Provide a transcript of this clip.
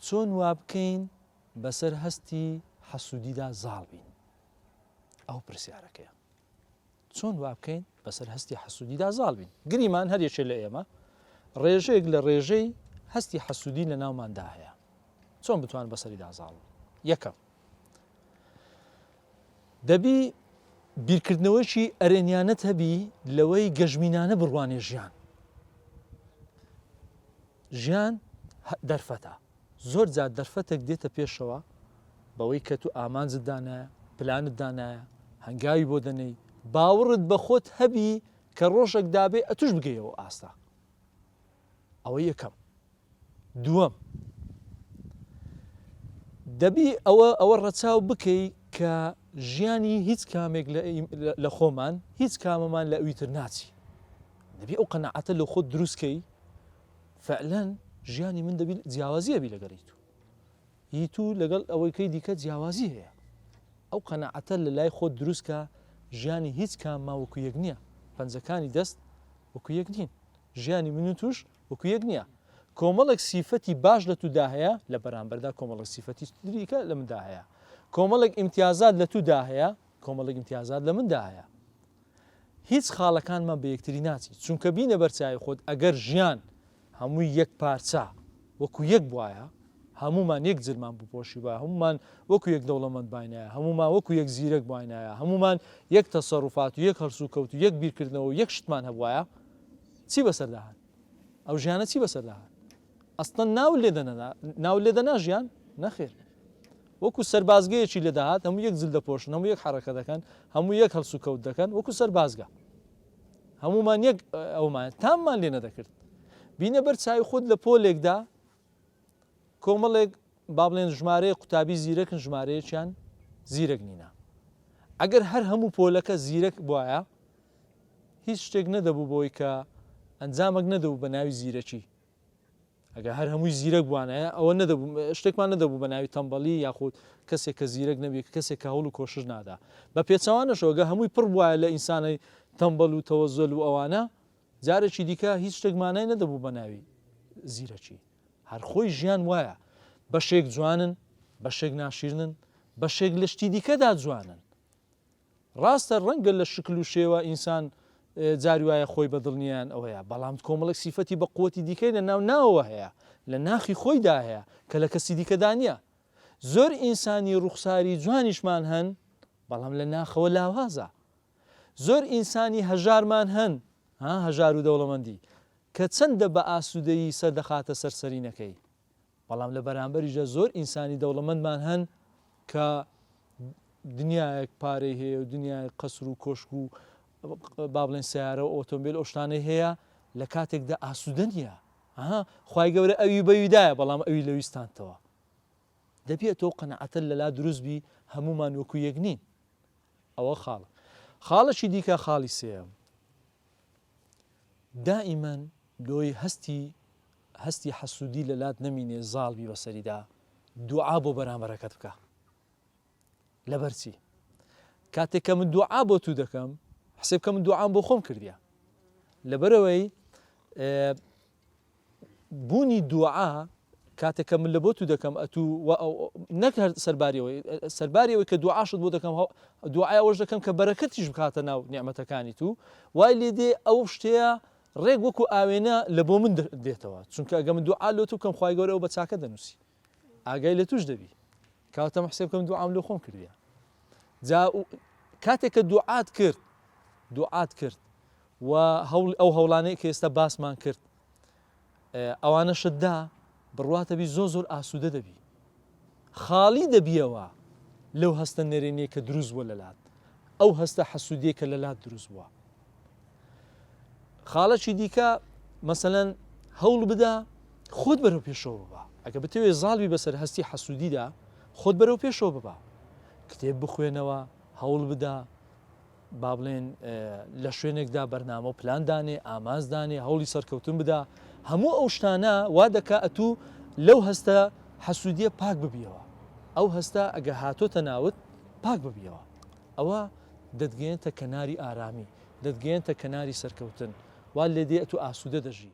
چۆن وابکەین بەسەر هەستی حەسوودیدا زاڵ بین؟ ئەو پرسیارەکەیە. چۆن وابکەین بەسەر هەستی حەسوودیدا زاڵ بین؟ گریمان هەر یەکێ لە ئێمە ڕێژەیەک لە ڕێژەی هەستی حەسوودی لە ناوماندا هەیە. چۆن بتوان بەسەریدا زاڵ بین؟ یەکەم دەبی بیرکردنەوەیەکی ئەرێنیانەت هەبی لەوەی گەشبینانە بڕوانێ ژیان. ژیان دەرفەتە، زۆر جار دەرفەتێک دێتە پێشەوە بەوەی کە تو ئامانجت دانایە، پلانت دانایە، هەنگاوی بۆ دەنێی، باوڕت بە خۆت هەبی کە ڕۆژێک دابێ ئەتوش بگەیە ئەو ئاستە. ئەوە یەکەم. دووەم، دەبی ئەوە ئەوە ڕەچاو بکەی کە ژیانی هیچ کامێک لە خۆمان هیچ کامەمان لە ئەوی تر ناچی. دەبی ئەو قەناعەتە لە خۆت دروست کەی فعلەن ژیانی من دەبی جیاوازی هەبی لەگەڵ ی تو ی تو لەگەڵ ئەوەی کەی دیکە جیاوازی هەیە ئەو قەناعەتە لە لای خۆت دروست کە ژیانی هیچ کاممان وەکو یەک نییە پەنجەکانی دەست وەکو یەک نین ژیانی من و توش وەکو یەک نییە کۆمەڵێک سیفەتی باش لە تودا هەیە لە بەرامبەردا کۆمەڵێک سیفەتی دیکە لە مندا هەیە کۆمەڵێک ئیمتیازات لە تودا هەیە کۆمەڵێک ئیمتیازات لە مندا هەیە هیچ خاڵەکانمان بە یەکتری ناچی چونکە بینە بەر چاوی خۆت ئەگەر ژیان هەمووی یەک پارچە وەکو یەک بوایە هەموومان یەک جلمان بپۆشیبا هەموومان وەکو یەک دەوڵەمەند باینایە هەموومان وەکو یەک زیرەک باینایە هەموومان یەک تەسەروفات و یەک هەڵسوکەوت و یەک بیرکردنەوە و یەک شتمان هەبوایە چی بەسەر دەهات ئەو ژیانە چی بەسەر دەهات ئەسڵەن ناو لێ دەنەنا ناو لێ دەنا ژیان نەخێر وەکو سەربازگەیەکی لێ دەهات هەموو یەک جل دەپۆشن هەموو یەک حەڕەکە دەکەن هەموو یەک هەڵسوکەوت دەکەن وەکو سەربازگە هەمومان یەک ئەومان تاممان لێ نەدەکرد بینە بەر چاوی خۆت لە پۆلێکدا کۆمەڵێک با بڵێن ژمارەیە قوتابی زیرەکن ژمارەیەکیان زیرەک نینە ئەگەر هەر هەموو پۆلەکە زیرەک بواە هیچ شتێک نەدەبوو بۆی کە ئەنجامێک نەدەبوو بە ناوی زیرەکی ئەگەر هەر هەمووی زیرەک بوانایە ئەوە نەدەبوو شتێکمان نەدەبوو بە ناوی تەمبەڵی یاخود کەسێک کە زیرەک نەبی کەسێک کە هەوڵ و کۆشش نادا بە پێچەوانەشەوە گە هەمووی پڕ بوایە لە ئینسانەی تەمبەل و تەوەزەل و ئەوانە جارێکی دیکە هیچ شتێک مانای نەدەبوو بە ناوی زیرەکی هەر خۆی ژیان وایە بەشێک جوانن بەشێک ناشیرنن بەشێک لە شتی دیکەدا جوانن ڕاستە ڕەنگە لە شکل و شێوە ئینسان جاری وایە خۆی بە دڵ نییە یان ئەوەیە، بەڵام کۆمەڵێک سیفەتی بە قوەتی دیکەی لە ناو ناوەوە هەیە، لە ناخی خۆیدا هەیە کە لە کەسی دیکەدا نییە. زۆر ئینسانی ڕوخساری جوانیشمان هەن، بەڵام لە ناخەوە لاوازە. زۆر ئینسانی هەژارمان هەن، ها هەژار و دەوڵەمەندی، کە چەندە بە ئاسوودەیی سەر دەخاتە سەر سەرینەکەی، بەڵام لە بەرامبەریشدا زۆر ئینسانی دەوڵەمەندمان هەن کە دنیایەک پارەی هەیە و دنیایەک قەسر و کۆشک و با بڵێن سیارە و ئۆتۆمبیل ئەو شتانەی هەیە لە کاتێکدا ئاسوودە نییە ها خوای گەورە ئەوی بەویدایە بەڵام ئەوی لەویستانتەوە دەبێت تۆ قەنەعەتە لەلا دروست بی هەمومان وەکو یەک نین ئەوە خاڵە خاڵێکی دیکە خاڵی سێیەم دائیمەن لۆی هەستی هەستی حەسوودی لە لات نەمینێ زاڵ بی بەسەریدا دوعا بۆ بەرامبەرەکەت بکە لەبەر چی کاتێک کە من دوعا بۆ تو دەکەم حسێب کە من دوعام بۆ خۆم کردیە لەبەرەوەی بوونی دوعا کاتێک کە من لە بۆ تو دەکەم ئەتوو نەک هەر سەرباری ئەوەی سەرباری ئەوەی کە دوعاشت بۆ دەکەم دوعای ئەوەش دەکەم کە بەرەکەتیش بکاتە ناو نیعمەتەکانی تو وای لێ دێ ئەو شتەیە ڕێک وەکو ئاوێنە لە بۆ من دێتەوە چونکە ئەگە من دوعا لۆ تو بکەم خوای گەورە ئەو بە چاکە دەنووسی ئاگای لە توش دەبی کاتە حسێب بکەم دوعام لۆ خۆم کردیە جا کاتێک کە دوعات کرد دوعات کرد و هەوڵ ئەو هەوڵانەی کە ئێستا باسمان کرد ئەوانەشت دا بڕواتە بی زۆر زۆر ئاسوودە دەبی خاڵی دەبیەوە لەو هەستە نەرێنیە کە دروست بووە لەلات ئەو هەستە حەسوودیە کە لەلات دروست بووە خاڵەکی دیکە مەسەلەن هەوڵ بدە خۆت بەرەو پێشەوە ببە ئەگە بتەوێت زاڵبی بەسەر هەستی حەسوودیدا خۆت بەرەو پێشەوە ببە کتێب بخوێنەوە هەوڵ بدە با بڵێن لە شوێنێکدا بەرنامە و پلان دانێ، ئامانج دانێ، هەوڵی سەرکەوتن بدە، هەموو ئەو شتانە وا دەکا ئەتوو لەو هەستە حەسوودیە پاک ببیەوە، ئەو هەستە ئەگە هاتۆتە ناوت پاک ببیەوە، ئەوە دەتگەیەنتە کەناری ئارامی، دەتگەیەنتە کەناری سەرکەوتن، وا لێدێ ئەتوو ئاسوودە دەژی.